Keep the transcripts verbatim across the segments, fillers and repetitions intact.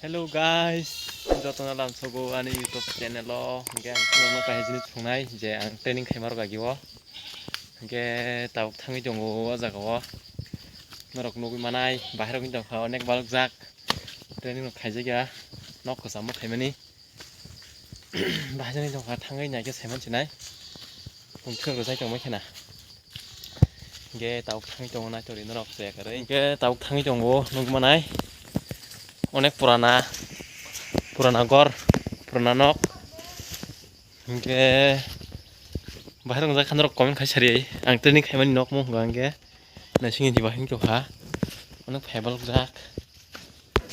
Hello guys, jotono lamsogo ani YouTube channel o. Hingke ang tongno kahai jini thungnai je ang training khaima rok agi o. Hingke tabuk thangwi tongo o jaga o. Norok nugwi manai bahai rok wng tongkha onek balok jak. Training rok khaijak ya nok kwchamo khaimani. Bahai jani tongkha thangwi naikhe saiman sinai. Pungkhirok rwjai tongma khena. Hingke tabuk thangwi tongo naitori norok chaya kwrwi. Hingke tabuk thangwi tongo nukmanai. Onek purana, purana gor, purana nok. Hingke bahai rok wngjak kha norok comment khai sari. Ang training khaimani nok mung hwnka hingke. Naisingni diba hing tongkha. Onek phaibalok jak.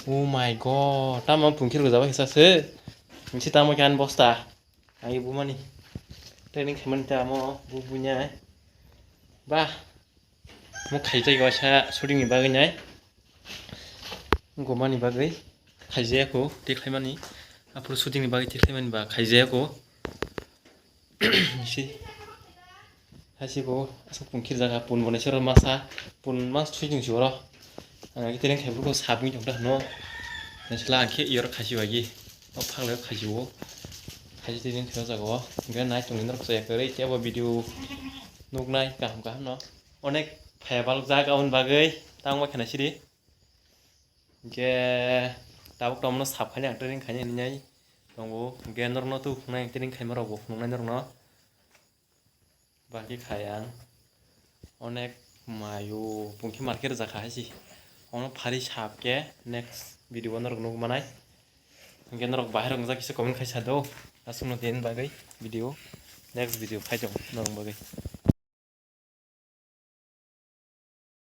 Oh my god, tamo pungkhirok rwjak bai khe sase. Nisi tamo khe ani bosta. Ai bumani training khaimani ta amo bu bunya. Bah. Mo khaijak waisa shooting ni bagwi nai. Gomani bagwi khaijaya ko tikhlaimani. Aphuru shooting ni bagwi tikhlaimani ba khaijaya ko. Si. Hasibo aswk pungkhir jaga pun bo naisoro masa pun mas thui jung si oro. Ang agi tereng khaibru ko sabung jung da no. Naisla ang khe yor khaji wagi. O phagle khaji o. Khaji tereng khe jaga o. Hingke nai tongwi norok chaya kwrwi tei bo video nuknai kaham kaham no. Onek phaya balok jak aboni bagwi tangma khena siri. Hingke tabuk tongmano sap khainai ang training khainai hinwi tongo. Hingke norokno tu phunuknai ang training khaima rokbo phunuknai norokno. Baki khai ang onek mayo pungkhe market rwjak kha hai se. Ono phari sap khe next video o norok nukmanai. Hingke norok bahai rok wngjak kisa comment khai sa do. Aswkno tini bagwi video, next video phai tongo norok bagwi.